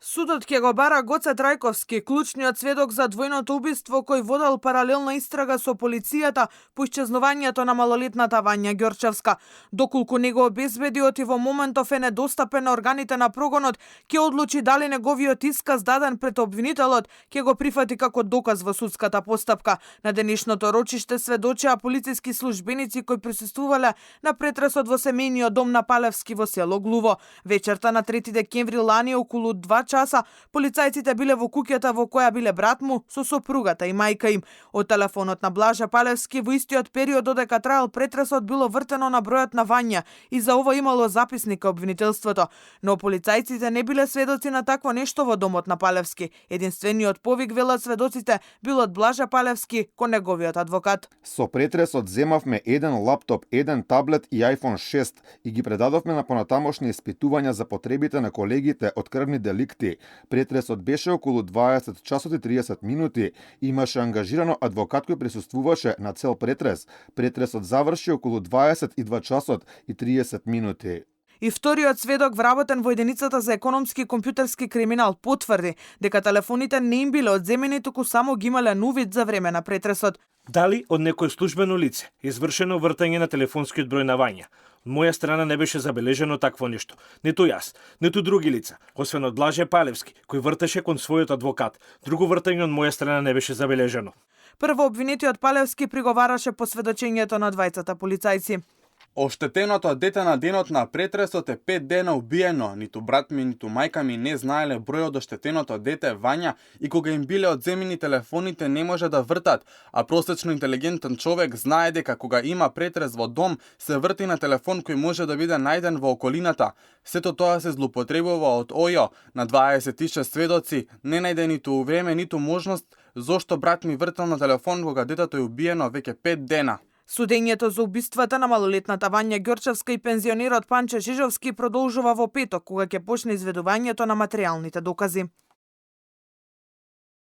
Судот ќе го бара Гоце Трајковски, клучниот сведок за двојното убиство кој водел паралелна истрага со полицијата по исчезнувањето на малолетната Вања Ѓорчевска. Доколку него обезбедиот и во моментов е недостапен на органите на прогонот, ќе одлучи дали неговиот исказ даден пред обвинителот ќе го прифати како доказ во судската постапка. На денешното рочиште сведочеа полициски службеници кои присуствувале на претресот во семејниот дом на Палевски во село Глуво. Вечерта на 3 декември лани околу 2 часа полицајците биле во куќата во која биле брат му со сопругата и мајка им. Од телефонот на Блажа Палевски во истиот период додека траел претресот било вртено на бројот на Вања и за ова имало записник обвинителството. Но полицајците не биле сведоци на такво нешто во домот на Палевски. Единствениот повик, велат сведоците, бил од Блажа Палевски кон неговиот адвокат. Со претресот земавме еден лаптоп, еден таблет и iPhone 6 и ги предадовме на понатамошни испитувања за потребите на колегите од крвни деликти. Претресот беше околу 20 часот и 30 минути. Имаше ангажирано адвокат кој присуствуваше на цел претрес. Претресот заврши околу 22 часот и 30 минути. И вториот сведок вработен во единицата за економски и компјутерски криминал потврди дека телефоните не им биле одземени, туку само ги имале на увид за време на претресот. Дали од некој службено лице извршено вртање на телефонскиот број на Вања? Од моја страна не беше забележено такво нешто. Ниту јас, ниту други лица, освен од Блаже Палевски, кој вртеше кон својот адвокат. Друго вртање од моја страна не беше забележено. Прво обвинетиот Палевски приговараше по сведочењето на двајцата полицајци. Оштетеното дете на денот на претресот е 5 дена убиено. Ниту брат ми, ниту мајка ми не знаеле бројот од оштетеното дете Вања и кога им биле одземени телефоните не може да вртат, а просечно интелигентен човек знае дека кога има претрес во дом се врти на телефон кој може да биде најден во околината. Сето тоа се злоупотребува од ОЈО на 26 сведоци, не најде ниту време, ниту можност зошто брат ми вртел на телефон кога детето е убиено веќе 5 дена. Судењето за убиствата на малолетната Вања Ѓорчевска и пензионерот Панче Жижовски продолжува во петок, кога ќе почне изведувањето на материјалните докази.